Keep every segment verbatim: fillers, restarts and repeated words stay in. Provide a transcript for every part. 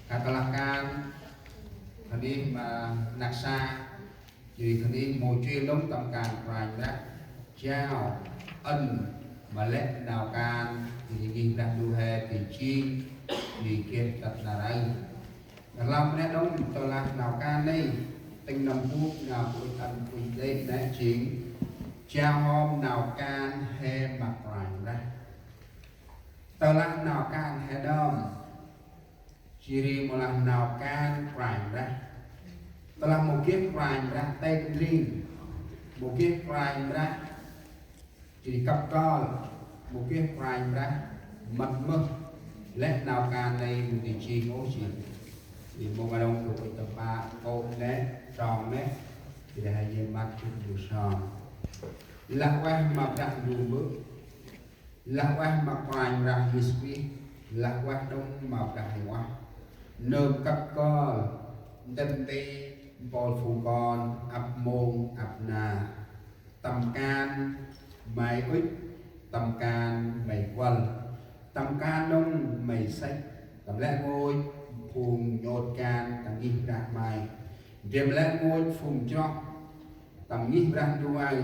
Kha tơlah kan khân ay ma năk sa, jêh ri khân ay mâu jêng đŏng tâm kan Kôranh Brah jao ăn ma lĕ nau kan, jêh ri ngih Brah Ndu he dơi jêng, jêh ri geh tât nar aơ. Rlau ma neh đŏng tơlah nau kan nây, tĭng nâm bôk nau bu ŭch ăn bu ŭch đê̆ nê jêng jao hŏm nau kan he ma Kôranh Brah. Tơlah nau kan he nơm, jêh ri mâu lah nau kan Kôranh Brah. Tơlah mâu geh Kôranh Brah têng ring, mâu geh Kôranh Brah jêh ri kăp kơl, mâu geh Kôranh Brah mât mơh, lĕ nau kan nây mâu dơi jêng ôh jêh. Jêh ri mâu ma đŏng du ŭch tâm pă, kô̆ nê, trong nê, jêh ri he yơk măt jêh ri du sơm. Lah ueh ma Brah Ndu Mbơ̆, lah ueh ma Kôranh Brah Yêsu Krist, lah ueh đŏng ma Brah Huêng Ueh. Nơm kăp kơl, ntĭm nti, mpôl phung kon, ăp mông, ăp nar. Tâm kan may ŭch, tâm kan may kuăl, tâm kan đŏng may săch, tâm lĕ rngôch phung nhôt kan ta ngih Brah may, ndrel lĕ rngôch phung chroh tâm ngih Brah Ndu aơ.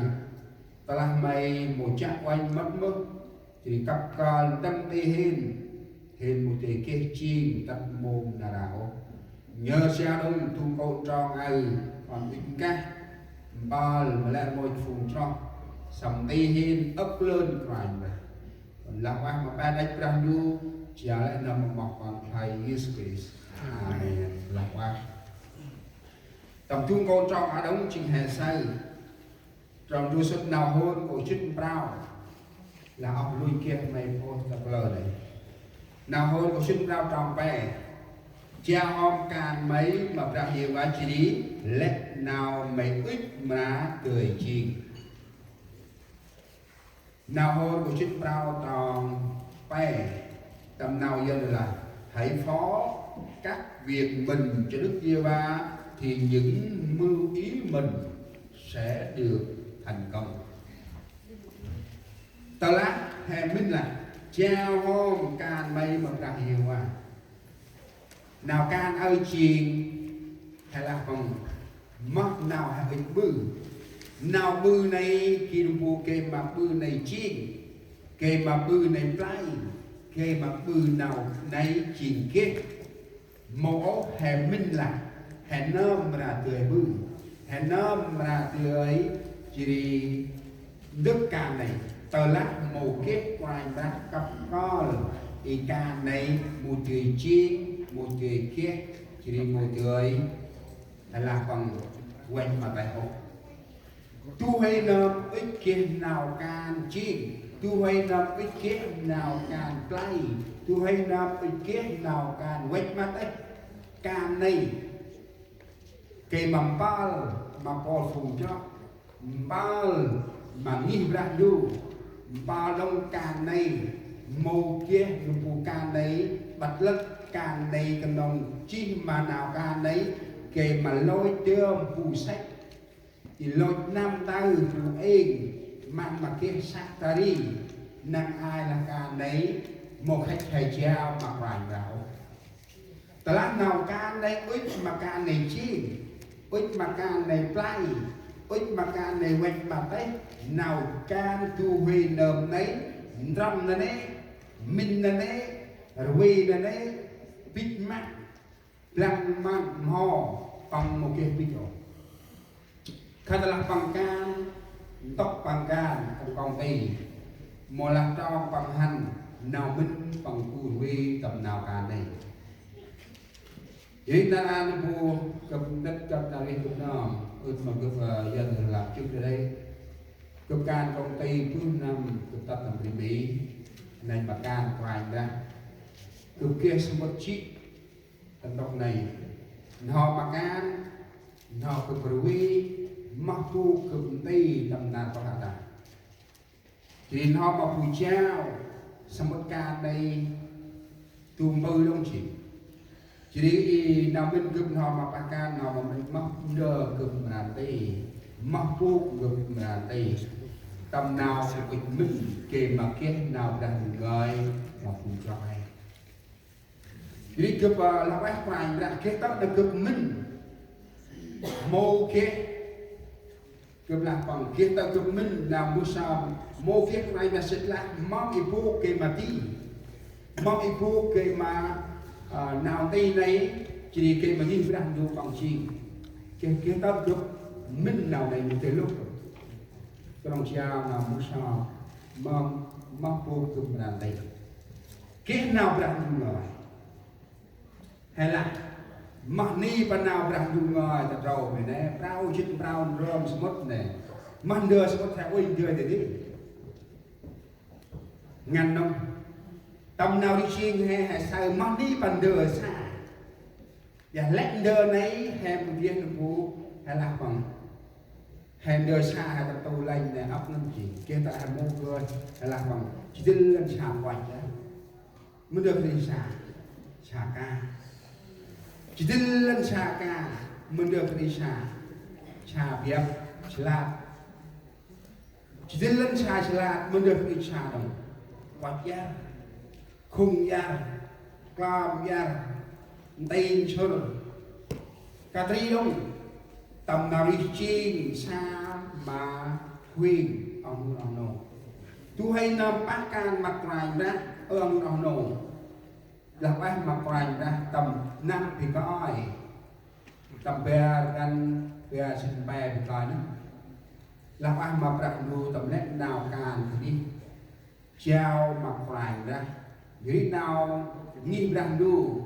Tơlah may mâu chiă uănh mât mơh, jêh ri kăp kơl ntĭm nti hên, hên mâu dơi geh jêng tât mông nar aơ ôh. Nhơ siao đŏng du kô̆ trong aơ, kon ŭch nkah, mpơl ma lĕ rngôch phung chroh, săm nti hên âk lơn Kôranh Brah. Kon lah ueh ma Păng đăch Brah Ndu, jao lĕ nơm ma Moh Kon Khlay Yêsu Krist. Amen. Lah ueh. Tâm du kô̆ trong aơ đŏng jêng he saơ. Trong du sŭt Nau Hôr kô̆ jât prao. Lah ôh lui geh may pôyh ta kalơ nây. Nau Hôr kô̆ jât prao trong pe. Jao hŏm kan may ma Brah Yêhôva jêh ri lĕ nau may ŭch mra dơi jêng. Nau Hôr kô̆ jât prao trong pe. Tâm nau Yuăn lah: Hãy phó các việc mình cho Đức Giê-hô-va, thì những mưu ý mình sẽ được thành công. Tơlah he mĭn lah jao hŏm kan may ma Brah Yêhôva, nau kan aơ jêng he lah păng moh nau he ŭch ƀư. Nau ƀư nây gay nâm bu gay ma ƀư nây jêng, gay ma ƀư nây play, gay ma ƀư nau nây jêng geh. Mâu ôh he mĭn lah he nơm mra dơi ƀư, he nơm mra dơi jêh ri dâk kan nây. Tơlah mâu geh Kôranh Brah kăp kơl, i kan nây mâu dơi jêng, mâu dơi geh, jêh ri mâu dơi, he lah păng văch ma têh ôh. Du huê nơm ŭch geh nau kan jêng, du huê nơm ŭch geh nau kan play, du huê nơm ŭch geh nau kan văch ma têh. Kan nây gay ma mpơl ma pôl phung chroh, mpơl ma ngih Brah Ndu, mpơl đŏng kan nây, mâu geh nâm bu kan nây ƀăt lât, kan nây knŏng jêh ma nau kan nây gay ma lôch dơm bu săch. I lôch năm tơ bu êng, măng ma geh săch ta ri, năng ai lah kan nây mâu khăch he jao ma Kôranh Brah ôh. Tơlah nau kan nây ŭch ma kan nây jêng, ŭch ma kan nây play, ŭch ma kan nây văch ma têh, nau kan du huê nơm nây, ndrŏng nanê̆, mĭn nanê̆, rvê nanê̆, bêch măk, blang măng mho, păng mâu geh bêch ôh. Khân lah păng kan, ntŭk păng kan, păng kŏng ti. Mâu lah trong păng hăn, nau mĭn păng gŭ rvê tâm nau kan nây. Ri nar aơ bu gâp ntĭt gâp nau rêh gâp nơm, ŭch ma gâp, ơ, Yuăn lah jŭk dadê. Gâp kan kŏng ti bơh năm gâp tât tâm bri Mi, nây ma kan Kôranh Brah. Gâp geh samƀŭt jê̆ ta ntŭk nây. N'ho ma kan, n'ho gâp rvê, moh bu gâp nti tâm nar păng ata. Jêh ri n'ho ma bu jao, samƀŭt kan nây du mpư đŏng jêh. Jêh ri i nau mĭn gâp n'ho ma pah kan, n'ho ma mĭn moh ndơ gâp mra nti, moh bu gâp mra nti. Tâm nau gâp ŭch mĭn, gay ma geh nau Brah Ndu ngơi ma bu chroh he. Ri gâp, ơ, lah ueh Kôranh Brah, geh tât nơh gâp mĭn. Mâu geh, gâp lah păng, geh tât gâp mĭn nau mbơh sơm. Mâu geh Kôranh Brah sĭt lah, mâm i bôk gay ma di. Mâm i bôk gay ma, ơ, nau nti nây, jêh ri gay ma Ngih Brah Ndu păng jêng. Geh, geh tât gâp mĭn nau nây mâu dơi lôh. Knŏng jao nau mbơh sơm, mâm, mâm bôk gâp mra nti. Geh nau Brah Ndu ngơi. He lah, moh ni pa nau Brah Ndu ngơi ta trâu mê nê, prao jĭt prao ndrơm samƀŭt nê. Moh ndơ samƀŭt he uănh ndơ dadê. Ngăn nơh. Tâm nau ri jêng he, he saơ moh ni pa ndơ sa. Dah lĕ ndơ nây he mâu geh nơh bu, he lah păng. He ndơ sa he ta tu lanh nê ăp ngăn jêng. Geh ta he mâu geh, he lah păng. Jêh dâng lăn sa kuăch ya. Mâu ndơ kri sa, sa ka. Jêh dâng lăn sa ka, mâu ndơ kri sa, sa biăp, slat. Jêh dâng lăn sa slat, mâu ndơ kri sa đŏng. Kuăch iăr, khŭng iăr, klâm iăr, ntin sŭr. Ka tri đŏng, tâm nau rêh jêng sa ma huêng, oh nô, oh nô. Du huê nơm pah kan ma Kôranh Brah, ơ oh nô, oh nô. Lah ueh ma Kôranh Brah tâm năm bơh kơi. Tâm bar ngăn bar sĭn pe bơh kơi nơh. Lah ueh ma Brah Ndu tâm lĕ nau kan bunuyh. Jao ma Kôranh Brah. Jêh ri nau ngih Brah Ndu.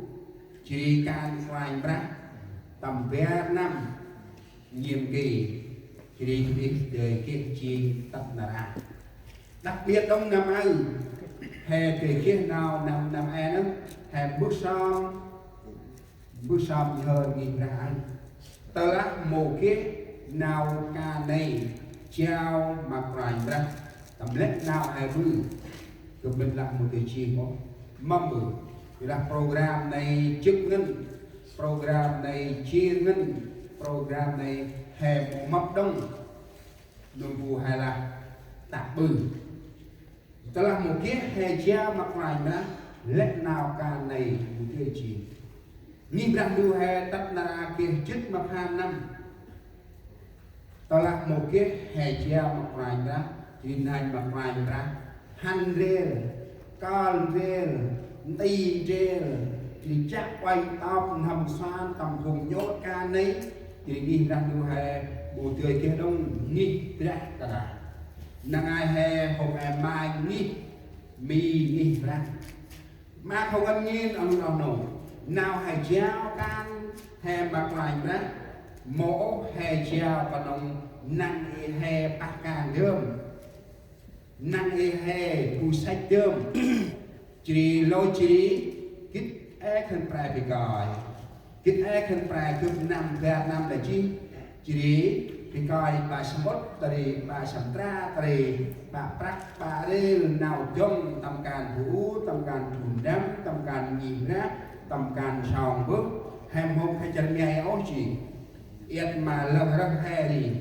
Jêh ri kan Kôranh Brah. Tâm bar năm. Nhiệm kỳ. Jêh ri bunuyh dơi geh jêng tât nar aơ. Đặc biệt đŏng năm aơ. He dơi geh nau năm, năm aơ nơh. He mbơh sơm. Mbơh sơm nhhơr ngih Brah aơ. Tơlah mâu geh nau kan nây jao ma Kôranh Brah. Tâm lĕ nau he ƀư. Gâp mĭn lah mâu dơi jêng ôh. Mâm ƀư. Ƀiălah program nây jêng ngăn. Program nây jêng ngăn. Program nây he mâu mâp đŏng. Nơh bu he lah tăp ƀư. Tơlah mâu geh he jao ma Kôranh Brah, lĕ nau kan nây mâu dơi jêng. Ngih Brah Ndu he tât nar aơ geh jê̆t ma phan năm. Tơlah mâu geh he jao ma Kôranh Brah, jêh ri nanh ma Kôranh Brah. Hăn ndrel, kơl ndrel, nti ndrel, jêh ri chiă uănh tŏp n'hâm suan tâm phung nhôt kan nây, jêh ri ngih Brah Ndu he mâu dơi geh đŏng ngih Brah ta nar. Năng ai he hôm e mai ngih, mi ngih Brah. Ma khâu ngăn ngên oh nô oh nô. Nau he jao kan he ma Kôranh Brah. Mâu ôh he jao knŏng năng i he pah kan dơm. Năng i he bu săch dơm. Jêh ri lôch jêh ri gĭt e khân pre bơh kơi. Gĭt e khân pre gâp năm bar năm lah jêh. Jêh ri bơh kơi ba samƀŭt, ta ri ba sâm tra, ta ri ba prăk, ba rêl, nau dŏng, tâm kan bu, tâm kan bu ndăm, tâm kan ngih Brah, tâm kan song bơh, he mâu hôm khay char mhe ôh jêh. Iăt ma lơh rơh he ri.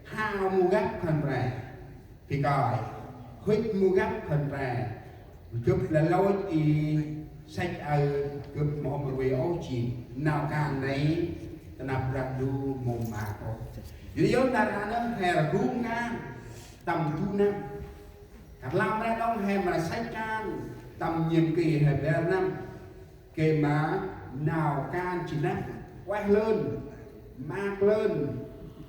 Hao mâu găp khân pre. Bơh kơi, huêch mâu găp khân pre. Gâp lah lôch i săch aơ gâp mâu hôm rvê ôh jêh. Nau kan nây, ta năp Brah Ndu mâu mât ôh. Yor yor nar aơ nơh he rgum kan tâm du năm. Kăp lam re đŏng he mra săch kan tâm nhiệm kỳ he bar năm. Gay ma nau kan jêh năp ueh lơn, maak lơn,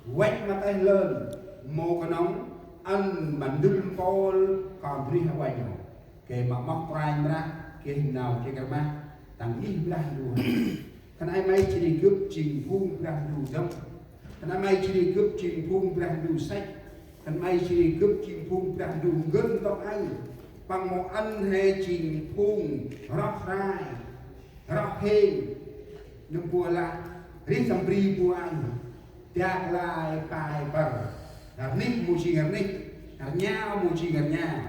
văch ma têh lơn, mâu knŏng ăn ma ndŭl mpôl kon bunuyh văch ôh. Gay ma moh Kôranh Brah geh nau geh krah ma tăng ngih Brah Ndu. Khân ay may jêh ri gâp jêng phung Brah Ndu dơm. Khân ay may jêh ri gâp jêng phung Brah Ndu săch. Khân ay may jêh ri gâp jêng phung Brah Ndu ngăn tŏk aơ. Păng mâu ăn he jêng phung roh rai, roh hên. Nơh bu lah rêh tâm bri bu aơ. Dak lai pai păr. Rnêh mâu jêng rnêh. Rnhao mâu jêng rnhao.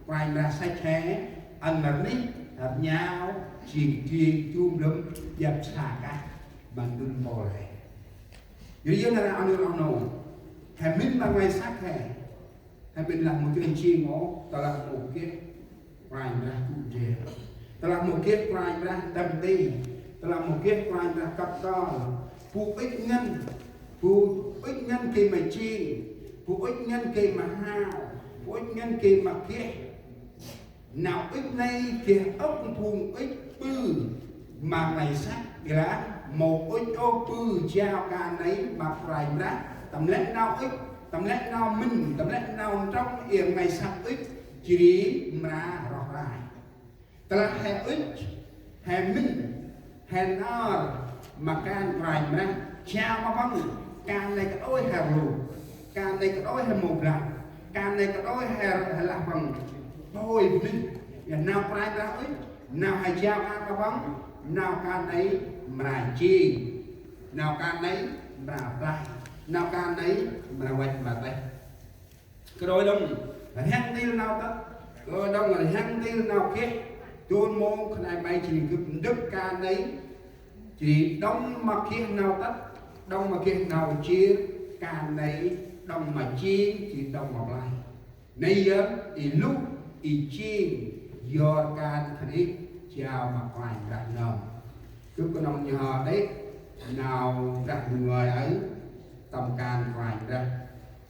Kôranh Brah săch he ăn rnêh, rnhao, jêng dêng dum lơm, biăp sa kah ma ndŭl mpôl he. Yor yor nar aơ oh nô oh nô. He mĭn ma nglay săk he. He mĭn lah mâu dơi jêng ôh, tơlah mâu geh Kôranh Brah gŭ ndrel. Tơlah mâu geh Kôranh Brah tâm ti, tơlah mâu geh Kôranh Brah kăp kơl, bu ŭch ngăn, bu ŭch ngăn gay ma jêng, bu ŭch ngăn gay ma hao, bu ŭch ngăn gay ma geh. Nau ŭch nây geh ôp phung ŭch ƀư ma nglay săk, ƀiălah mâu ŭch ôh ƀư jao kan nây ma Kôranh Brah. Tâm lĕ nau ŭch, tâm lĕ nau mĭn, tâm lĕ nau ntrŏng i nglay săk ŭch, jêh ri mra roh rai. Tơlah he ŭch, he mĭn, he nar ma kan Kôranh Brah, jao ma păng, kan nây kơt ôi he rlu, kan nây kơt ôi he mâu blang, kan nây kơt ôi he, he lah păng bôi bli. Ya nau Kôranh Brah ŭch, nau he jao kan ma păng, nau kan nây mra jêng, nau kan nây mra blah, nau kan nây mra văch ma têh. Kơt ôi đŏng rhiăng ntil nau tât, kơt ôi đŏng rhiăng ntil nau geh, dôl mông khân ay may jêh ri gâp ndâk kan nây, jêh ri đŏng ma geh nau tât, đŏng ma geh nau jêr, kan nây đŏng ma jêng, jêh ri đŏng ma blah. Nây yơh, i luh, i jêng, yor kan khân ay jao ma Kôranh Brah nơm. Gâp knŏng nhhơ đê̆ nau Brah Ndu ngơi aơ, tâm kan Kôranh Brah.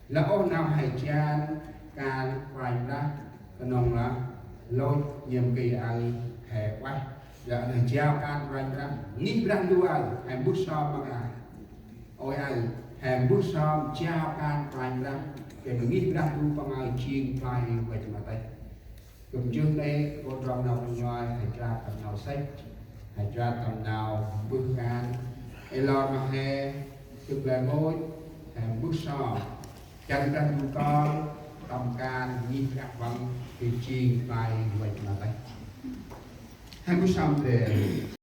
Lah ôh nau he jan kan Kôranh Brah, knŏng lah lôch nhâm ki aơ he ueh. Lah nơh jao kan Kôranh Brah, ngih Brah Ndu aơ, he mbơh sơm ma ngai. Ôi aơ, he mbơh sơm jao kan Kôranh Brah, gay ma ngih Brah Ndu păng aơ jêng play văch ma têh. Gâp jŭr nê, kô̆ trong nau rngoi, he jrat tâm nau săch, he jrat tâm nau mbơh kan. Ê lor ma he, gâp lĕ ngôch, he mbơh sơm. Jăn Brah Ndu Kon, tâm kan ngih Brah Huêng, gay jêng play văch ma têh. He mbơh sơm Brah.